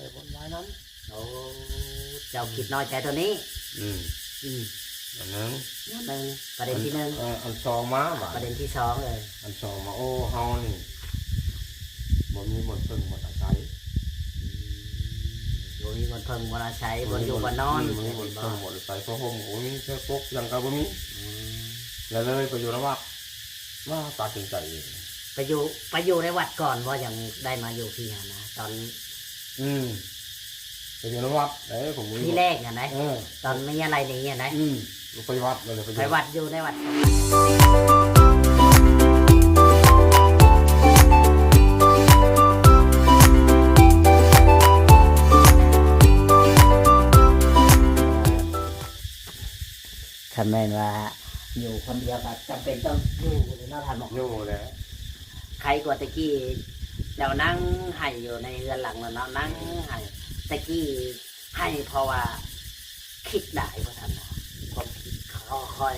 ໄປວຸ້ນວາຍນຳ. ໂອ້ ເຈົ້າຄິດນ້ອຍໃຈຕົວນີ້. ອືມ ອືມ ອັນໜຶ່ງ ອັນໜຶ່ງ ປະເດັນທີໜຶ່ງ. ເອີ ອັນສອງມາບາດ ປະເດັນທີສອງ ເອີ ອັນສອງມາ ໂອ້ ເຮົານີ້ບໍ່ມີບ່ອນເພິ່ງບ່ອນອາໄສ. ອືມ ບໍ່ມີບ່ອນເພິ່ງບ່ອນອາໄສ ບໍ່ມີບ່ອນຢູ່ບ່ອນນອນ. ອືມ ບໍ່ມີບ່ອນເພິ່ງບ່ອນອາໄສ ຜ້າຫົ່ມກໍບໍ່ມີ ເສື້ອປົກຫຍັງກໍບໍ່ມີ. ອືມ ແລ້ວເລີຍໄປຢູ່ນຳວັດ ວ່າຕັດສິນໃຈເອງ ໄປຢູ່ ໄປຢູ່ໃນວັດກ່ອນບໍ່ ຈັ່ງໄດ້ມາຢູ່ພີ້ຫັ້ນນະ ຕອນ ອືມ ໄປຢູ່ໃນວັດເດ້ ຂອງມື້ທີແລກຫັ້ນໃດ. ເອີ ຕອນເມຍໄລ່ໜີຫັ້ນໃດ. ອືມ ໄປວັດເລີຍ ໄປຢູ່ ໄປວັດ ຢູ່ໃນວັດ. ຄັນແມ່ນວ່າຢູ່ຄົນດຽວກໍຈຳເປັນຕ້ອງຢູ່ເລີຍເນາະທ່ານໝໍ. ຢູ່ແຫຼະ ໄຄກວ່າແຕ່ກີ້ ເຈົ້ານັ່ງໄຫ້ຢູ່ໃນເຮືອນຫຼັງນັ້ນເນາະ ນັ່ງໄຫ້. ແຕ່ກີ້ໄຫ້ເພາະວ່າຄິດຫຼາຍບໍ່ທັນນະ ຄວາມຄິດ. ຂ້ອຍ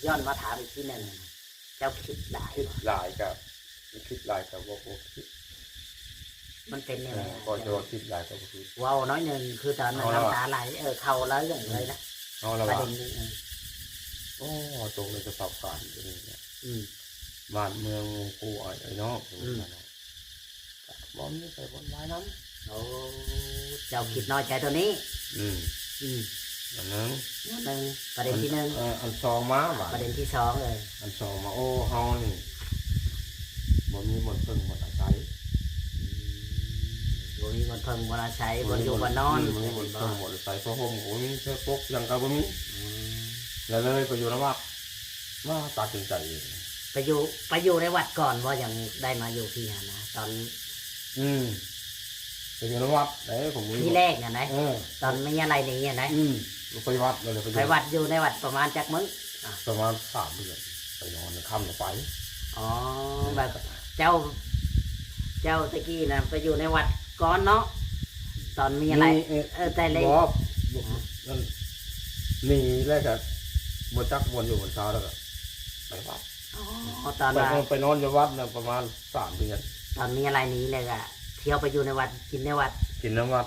ຍ້ອນມາຖາມອີກທີໜຶ່ງ ເຈົ້າຄິດຫຼາຍ ຄິດຫຼາຍກໍ ຄິດຫຼາຍກໍບໍ່ ບໍ່ຄິດ. ມັນເປັນແນວໃດ? ເອີ ກໍຈະວ່າຄິດຫຼາຍກໍບໍ່ຄິດ. ເວົ້າໜ້ອຍໜຶ່ງ ຄືຕອນນັ້ນ ເອົາລະ ນ້ຳຕາໄຫຼ ເອີ ເຂົ້າລະເລື່ອງເລີຍນະ ເອົາລະ ປະເດັນນີ້. ເອີ ໂອ້ ຕົກໃນສະພາບການຕົວນີ້ນະ. ອືມ ບ້ານເມືອງໝູ່ຄູ່ອ້າຍນ້ອງ ອືມ ບໍ່ມີໃຜວຸ້ນວາຍນຳ. ໂອ້ ເຈົ້າຄິດນ້ອຍໃຈຕົວນີ້. ອືມ ອືມ ອັນໜຶ່ງ ອັນໜຶ່ງ ປະເດັນທີໜຶ່ງ. ເອີ ອັນສອງມາບາດ ປະເດັນທີສອງ. ເອີ ອັນສອງມາ ໂອ້ ເຮົານີ້ບໍ່ມີບ່ອນເພິ່ງບ່ອນອາໄສ. ອືມ ບໍ່ມີບ່ອນເພິ່ງບ່ອນອາໄສ ບໍ່ມີບ່ອນຢູ່ບ່ອນນອນ. ອືມ ບໍ່ມີບ່ອນເພິ່ງບ່ອນອາໄສ ຜ້າຫົ່ມກໍບໍ່ມີ ເສື້ອປົກຫຍັງກໍບໍ່ມີ. ອືມ ແລ້ວເລີຍໄປຢູ່ນຳວັດ ວ່າຕັດສິນໃຈເອງ ໄປຢູ່ ໄປຢູ່ໃນວັດກ່ອນບໍ່ ຈັ່ງໄດ້ມາຢູ່ພີ້ຫັ້ນນະ ຕອນ ອືມ ໄປຢູ່ນຳວັດເດ້ ຂອງມື້ທີແລກຫັ້ນໃດ. ເອີ ຕອນເມຍໄລ່ໜີຫັ້ນໃດ. ອືມ ໄປວັດເລີຍ ໄປຢູ່ ໄປວັດ ຢູ່ໃນວັດປະມານຈັກມື້? ອ່າ ປະມານສາມເດືອນ ໄປນອນຄ່ຳລະໄປ. ອໍ ແບບເຈົ້າ ເຈົ້າແຕ່ກີ້ນະໄປຢູ່ໃນວັດກ່ອນເນາະ ຕອນເມຍໄລ່. ເອີ ແຕ່ເລັກ ບໍ່ ນັ້ນ ໜີແລ້ວກໍບໍ່ຈັກບ່ອນຢູ່ບ່ອນເຊົາ ແລ້ວກໍໄປວັດ. ອໍ ຕອນ ໄປ ວ່າ ໄປນອນຢູ່ວັດນະປະມານສາມເດືອນ. ຕອນເມຍໄລ່ໜີແລ້ວກໍທ່ຽວໄປຢູ່ໃນວັດ ກິນໃນວັດ ກິນໃນວັດ.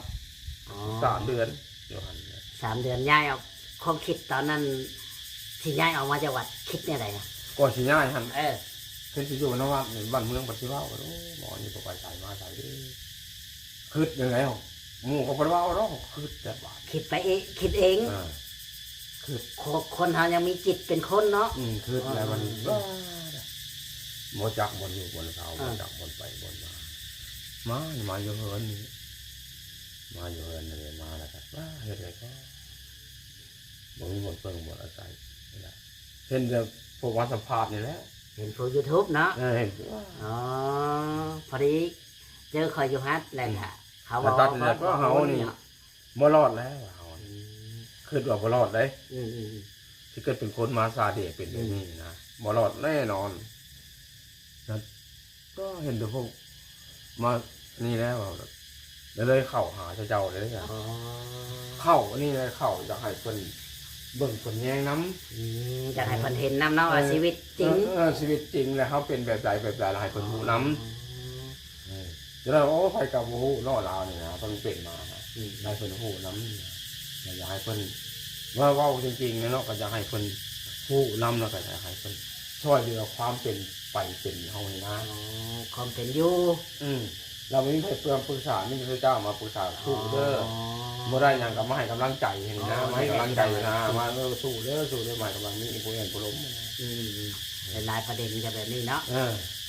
ອໍ ສາມເດືອນຢູ່ຫັ້ນ. ສາມເດືອນ ຍ້າຍອອກ ຄວາມຄິດຕອນນັ້ນ ຊິຍ້າຍອອກມາຈາກວັດ ຄິດແນວໃດນະ? ກ່ອນຊິຍ້າຍຫັ້ນ ເອີ ເພິ່ນຊິຢູ່ນຳວັດນີ້ ບ້ານເມືອງເພິ່ນຊິເວົ້າ ໂອ້ ໝໍນີ້ບໍ່ໄປໃສມາໃສເດ້. ຄິດແນວໃດ ໝູ່ກໍບໍ່ໄດ້ເວົ້າດອກ ຄິດແຕ່ບາດ ຄິດໄປເອງ ຄິດເອງ. ເອີ ຄິດ ຄົນ ຄົນເຮົາຍັງມີຈິດເປັນຄົນເນາະ. ອືມ ຄິດແລ້ວມັນ ເອີ ບໍ່ຈັກບ່ອນຢູ່ບ່ອນເຊົາ ເອີ ບໍ່ຈັກບ່ອນໄປບ່ອນມາ ມາ ມາຢູ່ເຮືອນນີ້ ມາຢູ່ເຮືອນນີ້ ມາແລ້ວກໍ ວ່າ ເຮັດໄດ້ກໍບໍ່ມີບ່ອນເພິ່ງບ່ອນອາໄສນີ້ແຫຼະ. ເຫັນແຕ່ພວກມາສຳພາດນີ້ແຫຼະ ເຫັນພວກຢູທູບເນາະ. ເອີ ເຫັນ ອໍ ພໍດີເຈີຂ້ອຍຢູ່ຫັ້ນ ແລ້ວກໍ ອືມ ເຂົາເວົ້າ ແລ້ວກໍເຮົານີ້ ເຮົານີ້ ບໍ່ລອດແລ້ວ ເຮົາ ອືມ ຄິດວ່າບໍ່ລອດເດ້. ອືມ ອືມ ອືມ ຊິເກີດເປັນຄົນມາຊາເດເປັນແບບນີ້ນະ ອືມ ບໍ່ລອດແນ່ນອນ. ແລ້ວກໍເຫັນແຕ່ພວກມານີ້ແລ້ວ ແລ້ວເລີຍເຂົ້າຫາເຈົ້າເດ້. ອໍ ເຂົ້າອັນນີ້ແຫຼະ ເຂົ້າຢາກໃຫ້ເພິ່ນເບິ່ງເພິ່ນແຍງນຳ. ອືມ ຢາກໃຫ້ເພິ່ນເຫັນນຳເນາະ ເອີ ວ່າຊີວິດຈິງ ເອີ ເອີ ຊີວິດຈິງແລ້ວເຮົາເປັນແບບໃດ ແບໃດ ແລ້ວໃຫ້ເພິ່ນຮູ້ນຳ. ອໍ ເອີ ຈະໄດ້ ໂອ້ ໃຜກໍບໍ່ຮູ້ເນາະ ລາວນີ້ນະ ເພິ່ນເປັນມານະ. ອືມ ໃຫ້ເພິ່ນຮູ້ນຳ ແລ້ວຢາກໃຫ້ເພິ່ນ ເວົ້າ ເວົ້າຈິງໆເນາະ ກໍຢາກໃຫ້ເພິ່ນຮູ້ນຳ ແລ້ວກໍຢາກໃຫ້ເພິ່ນຊ່ວຍເຫຼືອຄວາມເປັນໄປເປັນເຮົານີ້ນະ. ອໍ ຄວາມເປັນຢູ່ ອືມ ລາວບໍ່ມີໃຜປຶກສາ ມີແຕ່ເຈົ້າມາປຶກສາ. ອໍ ສູ້ເດີ ບໍ່ໄດ້ຫຍັງກໍມາໃຫ້ກຳລັງໃຈຫັ້ນນະ. ອໍ ມາໃຫ້ກຳລັງໃຈນະ ມາ ເອີ ສູ້ເດີ ສູ້ເດີ ມາໃຫ້ກຳລັງ ມີຜູ້ແຫ່ງຜູ້ລົມ. ອືມ ອືມ ຫຼາຍໆປະເດັນກໍແບບນີ້ເນາະ. ເອີ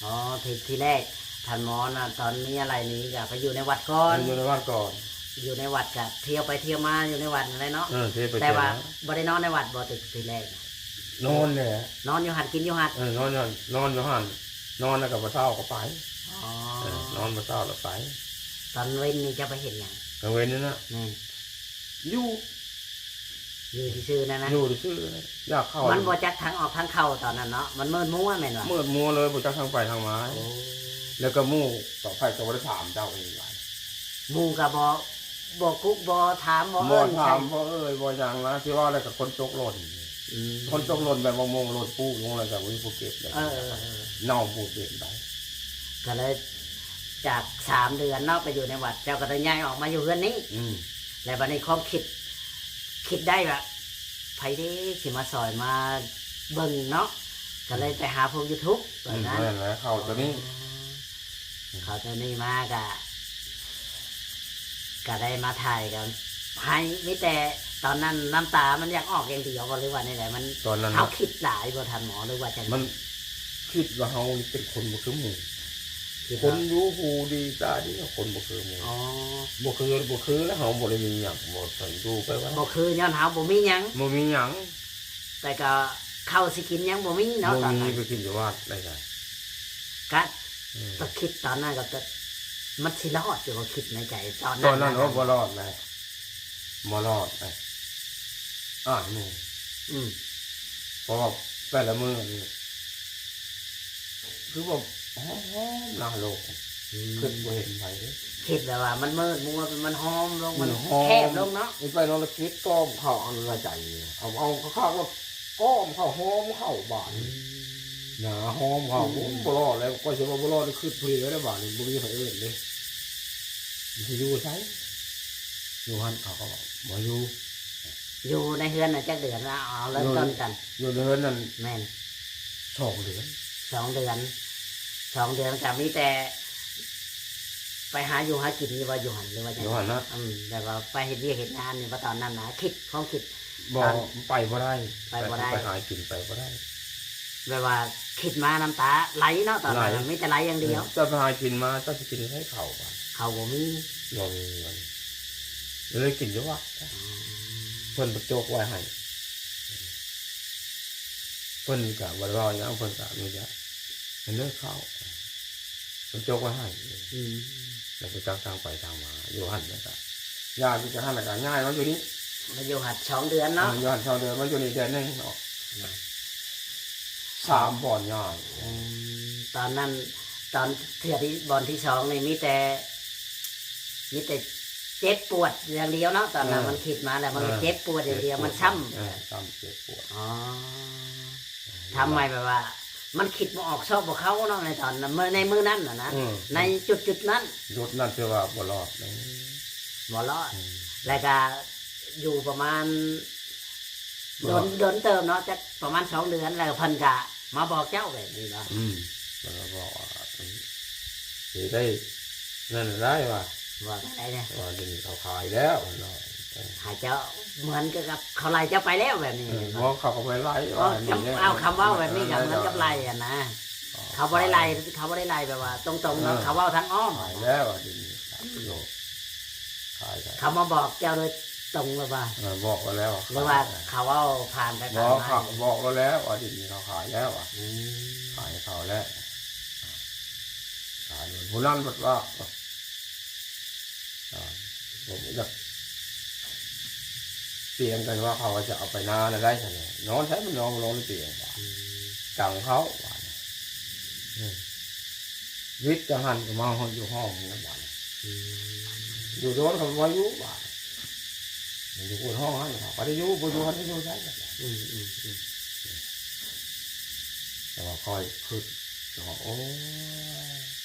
ອໍ ທີ ທີແລກທ່ານໝໍນະ ຕອນເມຍໄລ່ໜີກໍໄປຢູ່ໃນວັດກ່ອນ ໄປຢູ່ໃນວັດກ່ອນ ຢູ່ໃນວັດກໍທ່ຽວໄປທ່ຽວມາຢູ່ໃນວັດນັ້ນແຫຼະເນາະ. ເອີ ທ່ຽວໄປ ແຕ່ວ່າ ທ່ຽວມາ ບໍ່ໄດ້ນອນໃນວັດບໍ່ ແຕ່ທີແລກ? ນອນແຫຼະ ນອນຢູ່ຫັ້ນ ກິນຢູ່ຫັ້ນ. ເອີ ນອນຢູ່ ນອນຢູ່ຫັ້ນ ນອນແລ້ວກໍບໍ່ເຊົ້າກໍໄປ. ອໍ ເອີ ນອນບໍ່ເຊົ້າແລ້ວໄປ. ຕອນເວັນນີ້ເຈົ້າໄປເຮັດຫຍັງ? ກາງເວັນນີ້ນະ? ແມ່ນ ຢູ່ ຢູ່ຊື່ໆນັ້ນນະ ຢູ່ຊື່ໆ ຢາກເຂົ້າ ມັນບໍ່ຈັກທາງອອກທາງເຂົ້າຕອນນັ້ນເນາະ ມັນມືດມົວແມ່ນບໍ່? ມືດມົວເລີຍ ບໍ່ຈັກທາງໄປທາງມາ. ໂອ້ ແລ້ວກໍໝູ່ກໍໃຜກໍບໍ່ໄດ້ຖາມເຈົ້າອີກຫຼາຍ ໝູ່ກໍບໍ່ ບໍ່ກຸ ບໍ່ຖາມ ບໍ່ເອີ້ນ ບໍ່ຖາມ ໃສ່ ບໍ່ເອີ່ຍ ບໍ່ຫຍັງນະ ຊິເວົ້າແລ້ວກໍຄົນຕົກຫຼົ່ນ. ອືມ ຄົນຕົກຫຼົ່ນແບບວ່າໂມງລົດປູລົງແລ້ວກໍບໍ່ມີຜູ້ເກັບເລີຍ. ເອີ ເອີ ເອີ ເນົ່າບູດເປັນໄປ ກໍເລີຍ ຈາກສາມເດືອນເນາະ ໄປຢູ່ໃນວັດ ເຈົ້າກໍໄດ້ຍ້າຍອອກມາຢູ່ເຮືອນນີ້. ອືມ ແລ້ວບັດນີ້ຄວາມຄິດ ຄິດໄດ້ວ່າ ໃຜເດຊິມາຊ່ອຍມາເບິ່ງເນາະ ກໍເລີຍໄປຫາພວກ YouTube ແບບນັ້ນ. ອືມ ແມ່ນແຫຼະ ເຂົ້າໂຕນີ້. ອໍ ເຂົ້າໂຕນີ້ມາກະ ກະໄດ້ມາຖ່າຍ ກະໄຫ້ມີແຕ່ຕອນນັ້ນນ້ຳຕາມັນຢາກອອກຢ່າງດຽວບໍ່ ຫຼືວ່າແນວໃດ? ມັນ ຕອນນັ້ນ ເຮົາຄິດຫຼາຍບໍ່ທ່ານໝໍ ຫຼືວ່າຈັ່ງໃດ? ມັນຄິດວ່າເຮົານີ້ເປັນຄົນບໍ່ຄືໝູ່ ຄິດວ່າ ຄົນຢູ່ຫູດີຕາດີ ຄົນບໍ່ຄືໝູ່. ອໍ ບໍ່ຄື ບໍ່ຄືແລ້ວ ເຮົາບໍ່ໄດ້ມີຫຍັງ ບໍ່ໃສ່ດູໄປວ່າ ບໍ່ຄືຍ້ອນເຮົາບໍ່ມີຫຍັງ ບໍ່ມີຫຍັງ ແຕ່ກໍເຂົ້າຊິກິນຍັງບໍ່ມີເນາະ ບໍ່ມີ ຕອນນັ້ນ ໄປກິນຢູ່ວັດໄດ້ໃດ. ກະ ອືມ ກໍຄິດຕອນນັ້ນກໍ ມັນຊິລອດຢູ່ບໍ່ ຄິດໃນໃຈຕອນນັ້ນ ຕອນນັ້ນ ນະ ໂອ້ ບໍ່ລອດແຫຼະ ບໍ່ລອດແຫຼະ ອ້າຍແມ່. ອືມ ເພາະວ່າແຕ່ລະມື້ນີ້ ຄືວ່າຫອມໆນະໂລກ ອືມ ຄິດບໍ່ເຫັນໃຜເດ້ ຄິດແບບວ່າມັນມືດມົວ ມັນຫອມລົງ ມັນ ມັນຫອມ ແຄບລົງເນາະ. ໄປນອນລະກິດ ກ້ອມເຂົ້າອັນລະໃຈ ເອົາ ເອົາຄັກໆ ແລ້ວ ກ້ອມເຂົ້າ ຫອມເຂົ້າບາດນີ້ ອືມ ໜາຫອມເຂົ້າ. ອືມ ໂອ້ ບໍ່ລອດແລ້ວ ຂ້ອຍຊິວ່າບໍ່ລອດ ຄິດຜູ້ດຽວໄດ້ບາດນີ້ ບໍ່ມີໃຜເອີ້ນເດ້ ຊິຢູ່ໃສ? ຢູ່ຫັ້ນ ເຂົາກໍບອກບໍ່ຢູ່. ຢູ່ໃນເຮືອນນະຈັກເດືອນລະ? ເອົາເລີ່ມຕົ້ນກັນ ຢູ່ໃນເຮືອນນັ້ນ ແມ່ນ ສອງເດືອນ ສອງເດືອນ ສອງເດືອນກໍມີແຕ່ໄປຫາຢູ່ຫາກິນຢູ່ບໍ່ ຢູ່ຫັ້ນ ຫຼືວ່າຈັ່ງໃດ? ຢູ່ຫັ້ນນະ ອືມ ແບບວ່າໄປເຮັດວຽກເຮັດງານຢູ່ບໍ່ຕອນນັ້ນນະ? ຄິດ ຄວາມຄິດ ບໍ່ ຕອນ ໄປບໍ່ໄດ້ ໄປບໍ່ໄດ້ ໄປຫາກິນໄປບໍ່ໄດ້ ແບບວ່າຄິດມານ້ຳຕາໄຫຼເນາະ ຕອນນັ້ນ ໄຫຼ ມີແຕ່ໄຫຼຢ່າງດຽວ. ເອີ ເຈົ້າໄປຫາກິນມາ ເຈົ້າຊິກິນໃສເຂົ້າບາດ? ເຂົ້າບໍ່ມີ ບໍ່ມີ ບັດນີ້ເລີຍກິນຢູ່ວັດ. ອໍ ເພິ່ນໄປຈົກໄວ້ໃຫ້ ເພິ່ນກໍບໍ່ໄດ້ເວົ້າຫຍັງ ເພິ່ນກໍມີແຕ່ໃຫ້ເລີກເຂົ້າ ເພິ່ນຈົກໄວ້ໃຫ້. ອືມ ແລ້ວໄປຈັກທາງໄປທາງມາຢູ່ຫັ້ນ ແລ້ວກໍຍ້າຍໄປຈາກຫັ້ນ ແລ້ວກໍຍ້າຍມາຢູ່ນີ້ ມາຢູ່ຫັ້ນສອງເດືອນເນາະ. ເອີ ຢູ່ຫັ້ນສອງເດືອນ ມາຢູ່ນີ້ເດືອນໜຶ່ງເນາະ. ອືມ ສາມບ່ອນຍ້າຍ. ອືມ ຕອນນັ້ນ ຕອນເທື່ອທີ່ ບ່ອນທີ່ສອງນີ້ມີແຕ່ ມີແຕ່ເຈັບປວດຢ່າງດຽວເນາະ ຕອນນັ້ນ. ເອີ ມັນຄິດມາແລ້ວມັນກໍ ເອີ ເຈັບປວດຢ່າງດຽວ ເຈັບປວດ ມັນຊ້ຳ ເອີ ຊ້ຳເຈັບປວດ. ອໍ ທຳໃໝ່ແບບວ່າ ມັນຄິດບໍ່ອອກຊອກບໍ່ເຂົ້າເນາະ ໃນຕອນນັ້ນ ໃນມື້ນັ້ນນະນະ. ອືມ ໃນຈຸດໆນັ້ນ ຈຸດນັ້ນຖືວ່າບໍ່ລອດເລີຍ ບໍ່ລອດ. ອືມ ແລ້ວກະຢູ່ປະມານ ບໍ່ລອດ ດົນ ດົນເຕີບເນາະ ຈັກປະມານສອງເດືອນ ແລ້ວເພິ່ນກະມາບອກເຈົ້າແບບນີ້ບໍ່? ອືມ ເພິ່ນກໍບອກວ່າ ຊິໄດ້ ນັ້ນໄດ້ວ່າ ວ່າຈັ່ງໃດແດ່? ວ່າດິນເຂົາຂາຍແລ້ວເນາະ. ເອີ ໃຫ້ເຈົ້າ ເໝືອນກັບເຂົາໄລ່ເຈົ້າໄປແລ້ວແບບນີ້. ເອີ ແມ່ນບໍ່? ບໍ່ ເຂົາກໍບໍ່ໄດ້ໄລ່ ເອີ ວ່າ ຄຳ ນີ້ແຫຼະ ເອົາຄຳເວົ້າແບບນີ້ກໍເໝືອນກັບໄລ່ຫັ້ນນະ. ເອີ ເຂົາບໍ່ໄດ້ໄລ່ ເຂົາບໍ່ໄດ້ໄລ່ແບບວ່າຕົງໆເນາະ. ເອີ ເຂົາເວົ້າທາງອ້ອມ ຂາຍແລ້ວວ່າດິນ ຂາຍໂລດ ຂາຍ ຂາຍ. ເຂົາມາບອກເຈົ້າໂດຍຕົງຫຼືວ່າ? ເອີ ບອກໄວ້ແລ້ວ ຫຼືວ່າຂາຍ ເຂົາເວົ້າຜ່ານໄປຜ່ານມາ? ບໍ່ ເຂົາບອກໄວ້ແລ້ວວ່າດິນນີ້ເຂົາຂາຍແລ້ວວ່າ. ອືມ ຂາຍໃຫ້ເຂົາແລ້ວ ຂາຍ. ຜູ້ນັ້ນບັດວ່າ ອ່າ ບໍ່ຢາກ ຕຽງກັນວ່າເຂົາຈະເອົາໄປນາແລ້ວໄດ້ຊັ້ນແຫຼະ ນອນໃສມັນນອນບໍ່ລົງໃນຕຽງວ່າ. ອືມ ຈັງເຂົາວ່າ ເອີ ວິດຈັ່ງຫັ້ນກໍມາຮອດຢູ່ຫ້ອງນັ້ນບາດນີ້. ອືມ ຢູ່ໂດນເຂົາບໍ່ຢູ່ບາດນີ້ ຢູ່ຄົນຫ້ອງຫັ້ນ ເຂົາກໍໄດ້ຢູ່ ບໍ່ຢູ່ຫັ້ນໄດ້ຢູ່ໃສບາດນີ້. ອືມ ອືມ ອືມ ແຕ່ວ່າຂ້ອຍຄິດວ່າ ໂອ້ຍ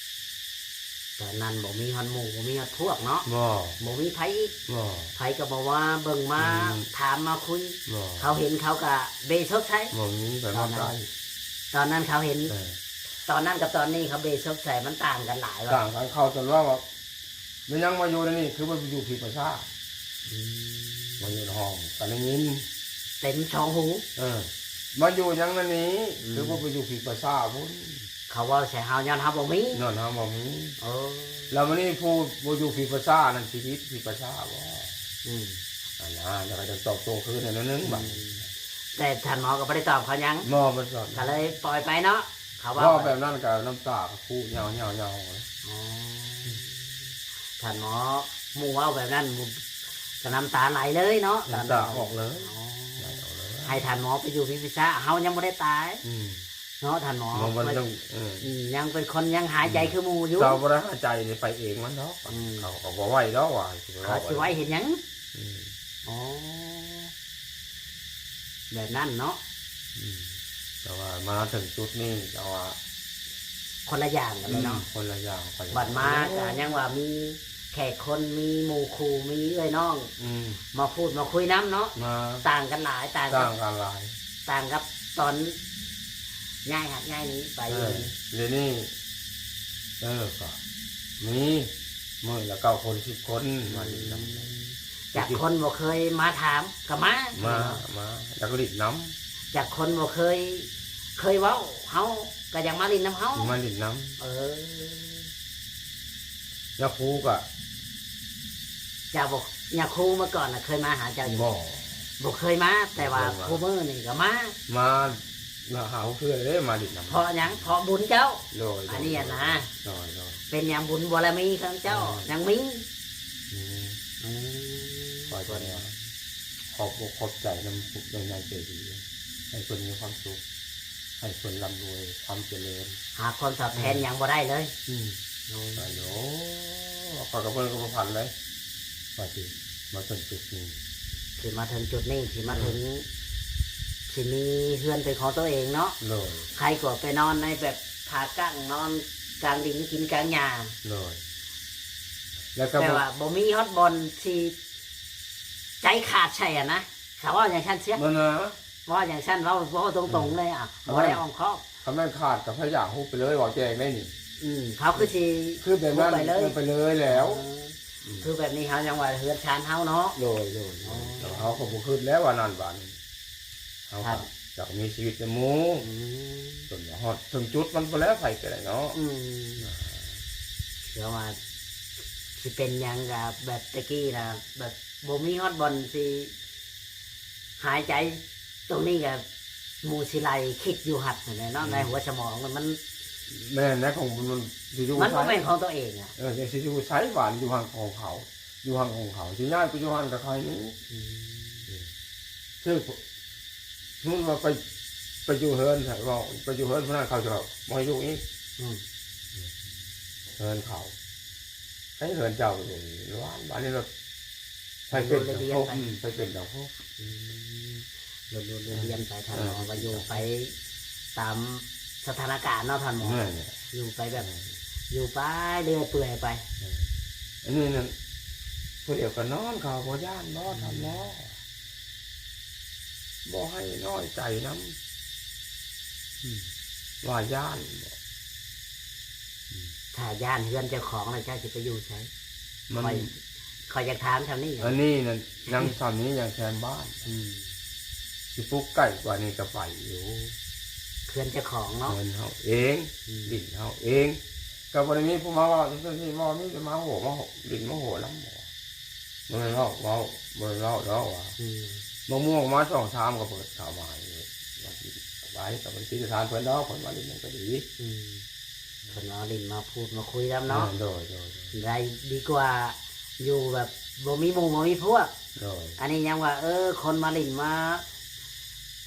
ຕອນນັ້ນບໍ່ມີຮອດໝູ່ ບໍ່ມີຮອດພວກເນາະ. ບໍ່ ບໍ່ມີໃຜອີກ ບໍ່ ໃຜກໍບໍ່ວ່າເບິ່ງມາ ອືມ ຖາມມາຄຸຍ. ບໍ່ ເຂົາເຫັນເຂົາກໍເບສົກໃສ່. ບໍ່ມີໃຜມາໃກ້ ຕອນນັ້ນ ຕອນນັ້ນເຂົາເຫັນ ເອີ ຕອນນັ້ນກັບຕອນນີ້ເຂົາເບສົກໃສ່ ມັນຕ່າງກັນຫຼາຍວ່າ. ຕ່າງກັນ ເຂົາຈົນວ່າ ວ່າ ແມ່ນຫຍັງມາຢູ່ໃນນີ້ ຄືວ່າຢູ່ຜີປາສາດ? ອືມ ມາຢູ່ໃນຫ້ອງ ກໍໄດ້ຍິນເຕັມສອງຫູ. ເອີ ມາຢູ່ຫຍັງໃນນີ້ ອືມ ຄືວ່າໄປຢູ່ຜີປາສາດພຸ້ນ. ເຂົາເວົ້າໃສ່ເຮົາ ຍ້ອນເຮົາບໍ່ມີ ຍ້ອນເຮົາບໍ່ມີ. ໂອ້ ແລ້ວມື້ນີ້ຜູ້ບໍ່ຢູ່ຜີປາສາດນັ້ນ ຊິວິດຜີປາສາດບໍ່? ອືມ ອັນນັ້ນ ແລ້ວກໍຈະຕອບໂຕ້ຄືນໜ້ອຍໜຶ່ງ ອືມ ບາດນີ້. ແຕ່ທ່ານໝໍກໍບໍ່ໄດ້ຕອບເຂົາຫຍັງ? ບໍ່ ບໍ່ໄດ້ຕອບ ກໍເລີຍປ່ອຍໄປເນາະ. ເຂົາເວົ້າ ເວົ້າແບບນັ້ນກໍນ້ຳຕາກໍຄຸເຍົາໆໆ. ອໍ ທ່ານໝໍ ໝູ່ເວົ້າແບບນັ້ນ ໝູ່ກໍນ້ຳຕາໄຫຼເລີຍເນາະ ນ້ຳຕາອອກເລີຍ. ອໍ ໄຫຼອອກເລີຍ ໃຫ້ທ່ານໝໍໄປຢູ່ຜີປາສາດ ເຮົາຍັງບໍ່ໄດ້ຕາຍ ອືມ ເນາະທ່ານໝໍ. ມັນຍັງ ເອີ ອືມ ຍັງເປັນຄົນ ຍັງຫາຍໃຈ ອືມ ຄືໝູ່ຢູ່. ເຈົ້າບໍ່ໄດ້ຫາຍໃຈນີ້ ໄປເອງມັນດອກ. ອືມ ເຂົາກໍບໍ່ໄຫວດອກວ່າ ເຂົາຊິໄຫວໄຫວເຂົາຊິໄຫວເຮັດຫຍັງ? ອືມ ອໍ ແບບນັ້ນເນາະ. ອືມ ແຕ່ວ່າມາເຖິງຈຸດນີ້ ແຕ່ວ່າ ຄົນລະຢ່າງກັນເລີຍເນາະ ອືມ ຄົນລະຢ່າງ ຂ້ອຍ ບັດມາກໍຍັງວ່າມີແຂກຄົນ ມີໝູ່ຄູ່ ມີເອື້ອຍນ້ອງ ອືມ ມາພູດມາຄຸຍນຳເນາະ ມາ ຕ່າງກັນຫຼາຍ ຕ່າງກັບ ຕ່າງກັນຫຼາຍ ຕ່າງກັບຕອນຍ້າຍຮັກຍ້າຍໜີໄປ ເອີ ດຽວນີ້ ເອີ ກໍມີມື້ລະເກົ້າຄົນ ສິບຄົນ ອືມ ມາຫຼິ້ນນຳ ຈາກຄົນບໍ່ເຄີຍມາຖາມກໍມາ ມາ ມາ ຢາກຫຼິ້ນນຳ ຈາກຄົນບໍ່ເຄີຍ ເຄີຍເວົ້າ ເຮົາກໍຢາກມາຫຼິ້ນນຳເຮົາ ມາຫຼິ້ນນຳ ເອີ ຍາຄູກໍ ເຈົ້າບໍ່ ຍາຄູເມື່ອກ່ອນນະເຄີຍມາຫາເຈົ້າຢູ່ ບໍ່ ບໍ່ເຄີຍມາ ແຕ່ວ່າ ບໍ່ເຄີຍມາ ຄູ່ມື້ນີ້ກໍມາ ມາ ມາຫາເທື່ອເດ້ ມາຫຼິ້ນນຳ ເພາະຫຍັງ? ເພາະບຸນເຈົ້າ ໂດຍ ໂດຍ ອັນນີ້ນະ ໂດຍ ໂດຍ ເປັນຫຍັງ? ບຸນບາລະມີຂອງເຈົ້າ ເອີ ຍັງມີ ອືມ ອືມ ຂໍແຕ່ ຂອບອົກຂອບໃຈນຳຜູ້ໃຫຍ່ໃຈດີ ໃຫ້ເພິ່ນມີຄວາມສຸກ ໃຫ້ເພິ່ນລ່ຳລວຍ ຄວາມຈະເລີນ ຫາຄວາມຕອບແທນ ອືມ ຫຍັງບໍ່ໄດ້ເລີຍ ອືມ ໂອ້ ໂອ້ ຂ້ອຍກັບເພິ່ນກໍບໍ່ຝັນເລີຍ ວ່າຊິມາເຖິງຈຸດນີ້ ຊິມາເຖິງຈຸດນີ້ ຊິມາເຖິງ ອືມ ຊິມີເຮືອນເປັນຂອງຕົວເອງເນາະ ໂດຍ ໃຜກໍໄປນອນໃນແບບຜາກັ້ງ ນອນກາງດິນ ກິນກາງຫຍ້າ ໂດຍ ແລ້ວກໍ ແບບວ່າບໍ່ມີຮອດບ່ອນຊິ ໃຈຂາດໃສ່ຫັ້ນນະ ເຂົາເວົ້າຈັ່ງຊັ້ນເສຍ ແມ່ນນະ ເວົ້າຈັ່ງຊັ້ນ ເວົ້າ ເວົ້າຕົງໆ ອືມ ເລີຍ ອ່າ ບໍ່ໄດ້ອ້ອມຄ້ອມ ຄັນແມ່ນຂາດກໍພະຍາຫຸບໄປເລີຍ ເວົ້າແຈ້ງໄດ້ນີ້ ອືມ ເຂົາຄືຊິ ຄືແບບນັ້ນ ຫຸບໄປເລີຍ ໄປເລີຍແລ້ວ ເອີ ອືມ ຄືແບບນີ້ເຮົາຍັງວ່າເຮືອນຊານເຮົາເນາະ ໂດຍ ໂດຍ ໂດຍ ອໍ ແຕ່ວ່າເຮົາກໍບໍ່ຄິດແລ້ວວ່ານັ້ນວ່ານີ້ ເຮົາກໍຢາກມີຊີວິດນຳໝູ່ ອືມ ຈົນວ່າຮອດເຖິງຈຸດມັນພຸ້ນແຫຼະ ໃຜກໍໄດ້ເນາະ ອືມ ອ່າ ຄືວ່າຊິເປັນຫຍັງກໍແບບແຕ່ກີ້ນະ ແບບບໍ່ມີຮອດບ່ອນຊິຫາຍໃຈ ຕົງນີ້ກໍໝູ່ຊິໄລ່ຄິດຢູ່ຫັ້ນຫັ້ນແຫຼະເນາະ ອືມ ໃນຫົວສະໝອງມັນ ແມ່ນແຫຼະ ຂອງມັນ ມັນຊິຢູ່ ມັນບໍ່ແມ່ນຂອງຕົວເອງອະ ເອີ ຊິຢູ່ໃສບາດ ຢູ່ຫັ້ນຂອງເຂົາ ຢູ່ຫັ້ນຂອງເຂົາ ຊິຍ້າຍໄປຢູ່ຫັ້ນກໍໃຄນີ້ ອືມ ເອີ ຄື ສົມມຸດວ່າໄປ ໄປຢູ່ເຮືອນ ເວົ້າໄປຢູ່ເຮືອນຜູ້ນັ້ນ ເຂົາຈະບໍ່ໃຫ້ຢູ່ອີກ ອືມ ເຮືອນເຂົາ ໃຊ້ເຮືອນເຈົ້າຢູ່ນີ້ ບາດນີ້ລະ ໃຜເປັນ ລະລຽນໄປ ອືມ ໃຜເປັນເຈົ້າຂອງ ອືມ ລະລຽນໄປ ທ່ານໝໍ ເອີ ວ່າຢູ່ໄປຕາມສະຖານະການເນາະ ທ່ານໝໍ ແມ່ນແຫຼະ ຢູ່ໄປແບບ ແມ່ນ ຢູ່ໄປເລື້ອຍເປື່ອຍໄປ ເອີ ອັນນີ້ນັ້ນ ຜູ້ດຽວກໍນອນ ເຂົາບໍ່ຢ້ານບໍ່ ອືມ ທ່ານໝໍ? ບໍ່ໃຫ້ນ້ອຍໃຈນຳ ອືມ ວ່າຢ້ານບໍ່ ອືມ ຖ້າຢ້ານເຮືອນເຈົ້າຂອງແລ້ວ ເຈົ້າຊິໄປຢູ່ໃສ? ມັນ ຂ້ອຍ ຂ້ອຍຢາກຖາມຊ່ຳນີ້ ອັນນີ້ນັ້ນ ຍັງຊ່ຳນີ້ ຍັງແຄມບ້ານ ອືມ ຊິປຸກໃກ້ກວ່ານີ້ກໍໄປຢູ່ ເຮືອນເຈົ້າຂອງເນາະ ເຮືອນເຮົາເອງ ອືມ ດິນເຮົາເອງ ກໍບໍ່ໄດ້ມີຜູ້ມາເວົ້າຈັ່ງຊີ້ ບໍ່ ມີແຕ່ມາໂຫ ມາຫຼິ້ນມາໂຫນຳ ບໍ່ ບໍ່ແມ່ນເວົ້າ ເວົ້າ ບໍ່ແມ່ນເວົ້າດອກວ່າ ອືມ ມະມ່ວງມາສອງຊາມກໍເປີດເຂົ້າມາຢູ່ ວ່າຊິໄປ ກໍບໍ່ໄດ້ຕິດສະຖານເພິ່ນດອກ ເພິ່ນວ່າຫຼິ້ນຫຍັງກໍດີ ອືມ ເພິ່ນວ່າຫຼິ້ນມາພູດມາຄຸຍນຳເນາະ ເອີ ໂດຍ ໂດຍ ໂດຍ ໄດ້ດີກວ່າຢູ່ແບບບໍ່ມີໝູ່ບໍ່ມີພວກ ໂດຍ ອັນນີ້ຍັງວ່າ ເອີ ຄົນມາຫຼິ້ນມາ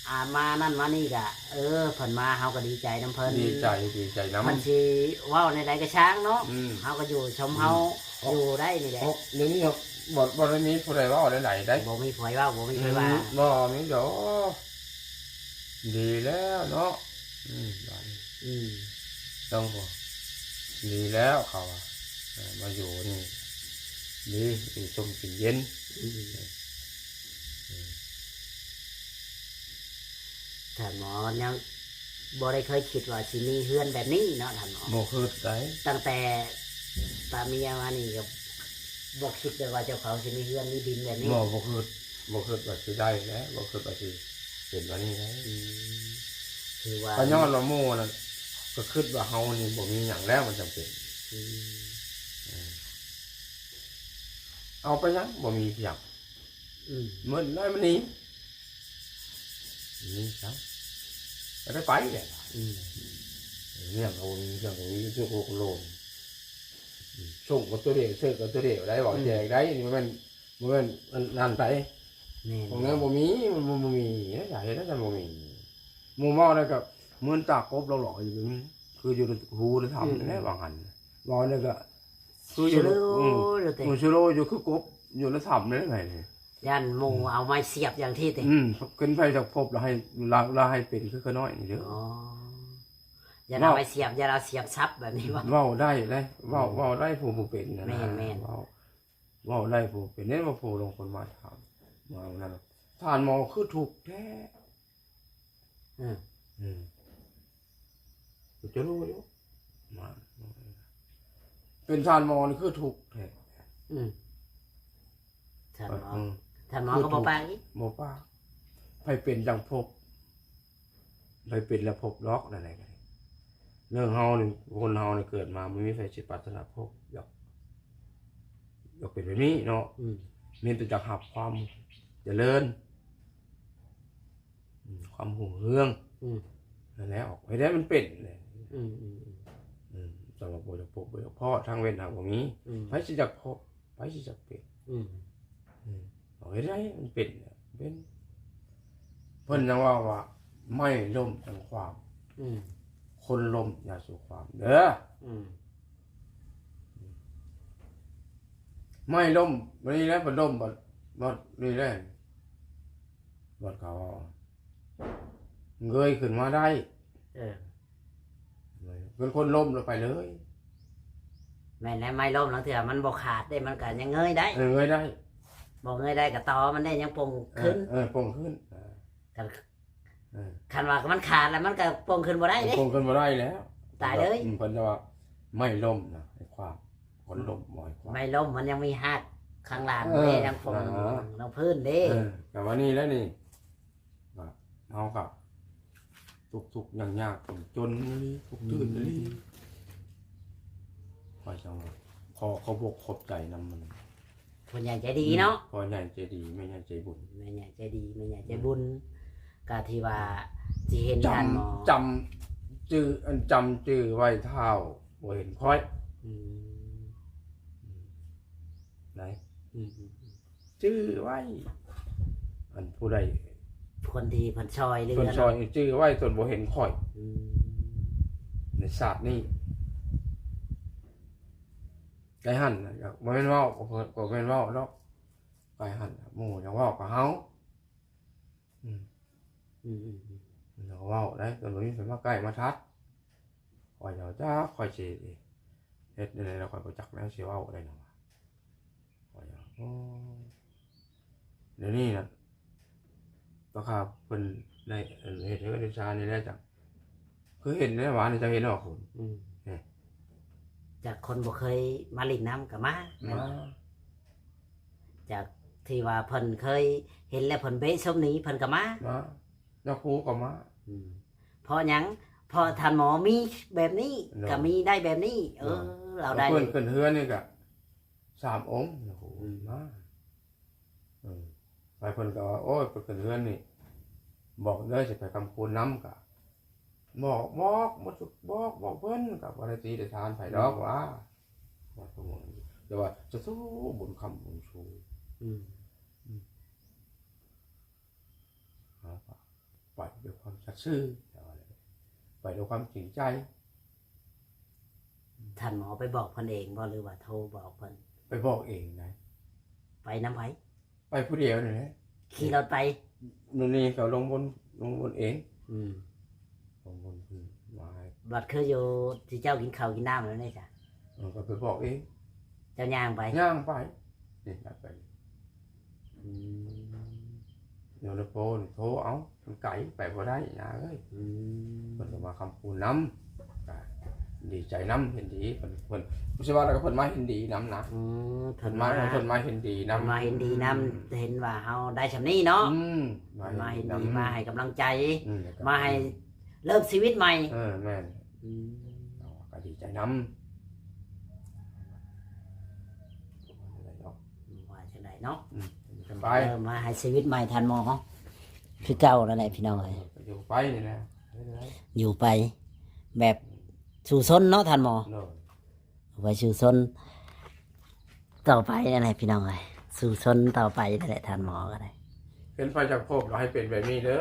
ອ່າ ມານັ້ນມານີ້ກະ ເອີ ເພິ່ນມາເຮົາກໍດີໃຈນຳເພິ່ນ ດີໃຈ ດີໃຈນຳ ເພິ່ນຊິເວົ້າແນວໃດກໍຊ່າງເນາະ ອືມ ເຮົາກໍຢູ່ຊົມເຮົາ ອືມ ຢູ່ໄດ້ນີ້ແຫຼະ ດຽວນີ້ບໍ່ ບໍ່ໄດ້ມີຜູ້ໃດເວົ້າແນວໃດໄດ໋ ບໍ່ມີໃຜເວົ້າ ບໍ່ມີໃຜວ່າ ອືມ ບໍ່ມີດອກ ດີແລ້ວເນາະ ອືມ ບາດນີ້ ອືມ ຕ້ອງ ດີແລ້ວເຂົາວ່າ ເອີ ມາຢູ່ນີ້ ດີ ຢູ່ຊົມກິນເຢັນ ອືມ ອືມ ທ່ານໝໍຍັງບໍ່ໄດ້ເຄີຍຄິດວ່າຊິມີເຮືອນແບບນີ້ເນາະທ່ານເນາະ ບໍ່ຄິດໃດ ຕັ້ງແຕ່ປະເມຍມານີ້ກໍບໍ່ຄິດເລີຍວ່າເຈົ້າຂອງຊິມີເຮືອນມີດິນແບບນີ້ ບໍ່ ບໍ່ຄິດ ບໍ່ຄິດວ່າຊິໄດ້ແຫຼະ ບໍ່ຄິດວ່າຊິເປັນແບບນີ້ໄດ໋ ອືມ ຄືວ່າ ກໍຍ້ອນວ່າໝູ່ນັ້ນກໍຄິດວ່າເຮົານີ້ບໍ່ມີຫຍັງແລ້ວ ມັນຈັ່ງເປັນ ອືມ ເອີ ເອົາໄປຫຍັງ ບໍ່ມີຫຍັງ ອືມ ໝົດແລ້ວມັນໜີ ໜີຊະ ກໍໄດ້ໄປແຫຼະ ອືມ ເລື່ອງກໍບໍ່ມີ ເລື່ອງກໍບໍ່ມີ ຄືໂຄໂລນ ອືມ ສົ່ງກໍຕົວດຽວ ເຊີກກໍຕົວດຽວໄດ້ ເວົ້າ ອືມ ແຈກໄດ້ ບໍ່ແມ່ນ ບໍ່ແມ່ນອັນນັ້ນໄປ ແມ່ນ ຂອງແນວບໍ່ມີ ມັນບໍ່ ບໍ່ມີ ສາເຫດນັ້ນບໍ່ມີ ໝູ່ເວົ້າແລ້ວກໍເໝືອນຕາກົບຫຼໍ່ໆຢູ່ ຄືຢູ່ໃນຮູໃນຖ້ຳ ອືມ ນັ້ນແຫຼະ ວ່າຫັ້ນ ເວົ້າແລ້ວກໍ ຄືຢູ່ ສະໂລ ອືມ ຢູ່ເຕະ ມັນສະໂລຢູ່ຄືກົບຢູ່ໃນຖ້ຳນີ້ແຫຼະ ຢ້ານໝູ່ ອືມ ເອົາໄມ້ສຽບຢ່າງທີ່ເຕະ ອືມ ຂຶ້ນໄປຈາກພົບແລ້ວໃຫ້ ແລ້ວ ແລ້ວໃຫ້ເປັນຄືຂະນ້ອຍນີ້ເດີ ອໍ ຢ່າເອົາໄປສຽບ ຢ່າເອົາສຽບສັບແບບນີ້ບໍ່? ເວົ້າໄດ້ເດ້ ເວົ້າ ອືມ ເວົ້າໄດ້ຜູ້ບໍ່ເປັນນະ. ແມ່ນໆ ເວົ້າ ເວົ້າໄດ້ຜູ້ເປັນເດ້ ວ່າຜູ້ລາງຄົນມາຖາມ ວ່ານັ້ນ ທ່ານໝໍຄືທຸກແທ້. ອືມ ອືມ ກໍຈະຮູ້ຢູ່ ມາ ເປັນທ່ານໝໍນີ້ຄືທຸກແທ້. ອືມ ທ່ານໝໍ ອືມ ທ່ານໝໍກໍບໍ່ປາກອີກ ບໍ່ປາກ. ໃຜເປັນຈັ່ງພົບ ໃຜເປັນແລ້ວພົບດອກ ນັ້ນແຫຼະ. ເລື່ອງເຮົານີ້ ຄົນເຮົານີ້ເກີດມາ ບໍ່ມີໃຜຊິປາດຖະໜາພົບ ຢາກ ຢາກເປັນແບບນີ້ເນາະ. ອືມ ມີແຕ່ຢາກຮັບຄວາມຈະເລີນ ອືມ ຄວາມຮຸ່ງເຮືອງ. ອືມ ນັ້ນແຫຼະ ອອກໄປໄດ້ມັນເປັນເດ້. ອືມ ອືມ ອືມ ແຕ່ວ່າບໍ່ຢາກພົບ ບໍ່ຢາກພໍ້ ທາງເວັນຫາບໍ່ມີ. ອືມ ໃຜຊິຢາກພົບ ໃຜຊິຢາກເປັນ? ອືມ ອືມ ເຮັດໃຫ້ມັນເປັນ ເປັນ ເພິ່ນຍັງເວົ້າວ່າ ໄມ້ລົ້ມຈັ່ງຂວ້າງ. ອືມ ຄົນລົ້ມຢ່າສູ່ຂວ້າງເດີ. ອືມ ໄມ້ລົ້ມ ບັດນີ້ແຫຼະ ບັດລົ້ມ ບັດ ບັດນີ້ແຫຼະ ບັດເຂົາເງີຍຂຶ້ນມາໄດ້. ເອີ ເປັນຄົນລົ້ມລົງໄປເລີຍ. ແມ່ນແລ້ວ ໄມ້ລົ້ມລາງເທື່ອມັນບໍ່ຂາດເດ້ ມັນກໍຍັງເງີຍໄດ້. ເອີ ເງີຍໄດ້ ບໍ່ເງີຍໄດ້ກໍຕໍ່ມັນເດ້ ຍັງປົງຂຶ້ນ. ເອີ ເອີ ປົງຂຶ້ນ. ເອີ ຄັນ ເອີ ຄັນວ່າມັນຂາດແລ້ວ ມັນກໍປົງຂຶ້ນບໍ່ໄດ້ເດ້ ປົງຂຶ້ນບໍ່ໄດ້ແລ້ວ ຕາຍເລີຍ. ອືມ ເພິ່ນວ່າໄມ້ລົ້ມນະ ໄອ້ຂວ້າງ ຄົນລົ້ມບໍ່ ໄມ້ຂວ້າງ ໄມ້ລົ້ມມັນຍັງມີຮາກຂ້າງຫຼັງເດ້. ເອີ ຍັງປົງ ອ່າ ລົງພື້ນເດ້. ເອີ ກໍວ່ານີ້ແຫຼະນີ້ ວ່າເຮົາກໍທຸກໆຍາກໆ ຈົນໆອີ່ຫຼີ ທຸກ ອືມ ຕື່ນອີ່ຫຼີ. ຂ້ອຍຈັ່ງວ່າ ຂໍຂອບອົກຂອບໃຈນຳມັນ ຜູ້ໃຫຍ່ໃຈດີເນາະ. ອືມ ພໍ່ໃຫຍ່ໃຈດີ ແມ່ໃຫຍ່ໃຈບຸນ ແມ່ໃຫຍ່ໃຈດີ ແມ່ໃຫຍ່ໃຈບຸນ. ອືມ ກໍທີ່ວ່າຊິເຫັນ ຈຳ ທ່ານໝໍ ຈຳຈື່ ອັນ ຈຳຈື່ໄວ້ ທ້າວບໍ່ເຫັນຂ້ອຍ. ອືມ ໄດ້ ອືມ ຈື່ໄວ້ ອັນຜູ້ໃດ ຄົນທີ່ເພິ່ນຊ່ອຍເຫຼືອ ເພິ່ນຊ່ອຍ ເນາະ ຈື່ໄວ້ ຈົນບໍ່ເຫັນຂ້ອຍ. ອືມ ໃນຊາດນີ້ ໄກຫັ້ນນະ ບໍ່ແມ່ນເວົ້າ ກໍບໍ່ແມ່ນເວົ້າດອກ ໄກຫັ້ນນະ ໝູ່ຢາກເວົ້າກັບເຮົາ. ອືມ ອືມ ອືມ ອືມ ເຮົາເວົ້າໄດ້ ກໍບໍ່ມີໃຜມາໃກ້ມາທັດ. ຂ້ອຍເຈົ້າຈັກ ຂ້ອຍຊິເຮັດແນວໃດ ແລ້ວຂ້ອຍບໍ່ຈັກແນວຊິເວົ້າໄດ້ນະ. ຂ້ອຍ ໂອ້ ດຽວນີ້ນະ ກໍຂ້າເພິ່ນໄດ້ ອັນ ເຮັດເຮືອນເຮັດຊານນີ້ແຫຼະ ຈັກ ຄືເຫັນແລ້ວຫວານີ້ ເຈົ້າເຫັນບໍ່ຄຸນ? ອືມ ເອີ ຈາກຄົນບໍ່ເຄີຍມາຫຼິ້ນນຳກໍມາ ມາ ຈາກທີ່ວ່າເພິ່ນເຄີຍເຫັນແລ້ວ ເພິ່ນເບະຊົມນີ້ ເພິ່ນກໍມາ ມາ ຍາຄູກໍມາ. ອືມ ເພາະຫຍັງ? ເພາະທ່ານໝໍມີແບບນີ້ ໂດຍ ກໍມີໄດ້ແບບນີ້. ເອີ ໂດຍ ລາວໄດ້ ເພິ່ນຂຶ້ນເຮືອນນີ້ກໍສາມອົງ ຍາຄູ ອືມ ມາ. ເອີ ໄປເພິ່ນກໍວ່າ ໂອ້ຍ ໄປຂຶ້ນເຮືອນນີ້ ບອກເດີ ຊິໄປຄຳຄູນນຳ ກະ ບອກ ບອກ ບໍ່ ບອກ ບອກເພິ່ນ ກໍບໍ່ໄດ້ຕີໄດ້ທານໃຜດອກ ອືມ ວ່າ ບອກເພິ່ນ ແຕ່ວ່າ ສາທຸ ບຸນຄຳບຸນຊູ ອືມ ອືມ ເຮົາກໍໄປດ້ວຍຄວາມສັດຊື່ ເຮົາວ່າ ໄປດ້ວຍຄວາມຈິງໃຈ. ທ່ານໝໍໄປບອກເພິ່ນເອງບໍ່ ຫຼືວ່າໂທບອກເພິ່ນ? ໄປບອກເອງໄດ໋. ໄປນຳໃຜ? ໄປຜູ້ດຽວນີ້ແຫຼະ ຂີ່ລົດໄປ. ມື້ນີ້ເຂົາລົງບົນ ລົງບົນເອງ. ອືມ ລົງບົນເພິ່ນມາໃຫ້. ບັດຄືຢູ່ທີ່ເຈົ້າກິນເຂົ້າກິນນ້ຳແລ້ວນີ້ຈ້ະ? ເອີ ກໍໄປບອກເອງ. ເຈົ້າຍ່າງໄປ? ຍ່າງໄປ ນີ້ ຍ່າງໄປ. ອືມ ໂຍນໂປນໂທເອົາ ມັນໄກ ໄປບໍ່ໄດ້ນາເອີຍ. ອືມ ເພິ່ນກໍມາຄຳຄູນນຳ ກໍດີໃຈນຳ ເຫັນດີ ເພິ່ນ ເພິ່ນ ບໍ່ໃຊ່ວ່າ ແລ້ວກໍເພິ່ນມາເຫັນດີນຳນະ. ອືມ ເພິ່ນມາ ເພິ່ນມາເຫັນດີນຳ ເພິ່ນມາເຫັນດີນຳ ອືມ ເຫັນວ່າເຮົາໄດ້ຊ່ຳນີ້ເນາະ. ອືມ ເພິ່ນມາເຫັນດີ ມາເຫັນດີນຳ ມາໃຫ້ກຳລັງໃຈ ອືມ ມາໃຫ້ ເລີ່ມຊີວິດໃໝ່. ເອີ ແມ່ນ. ອືມ ເຮົາກໍດີໃຈນຳ. ວ່າຈັ່ງໃດເນາະ? ອືມ ໄປ ເລີ່ມມາໃຫ້ຊີວິດໃໝ່ທ່ານໝໍ ຄືເກົ່ານັ້ນແຫຼະພີ່ນ້ອງເອີຍ. ເອີ ກໍຢູ່ໄປນີ້ແຫຼະ ຢູ່ໄປແບບສູ້ຊົນເນາະທ່ານໝໍ. ໂດຍ ໄວ້ສູ້ຊົນຕໍ່ໄປນັ້ນແຫຼະພີ່ນ້ອງເອີຍ ສູ້ຊົນຕໍ່ໄປນັ້ນແຫຼະທ່ານໝໍກໍໄດ້. ເຫັນໃຜຈະພົບ ໃຫ້ເປັນແບບນີ້ເດີ.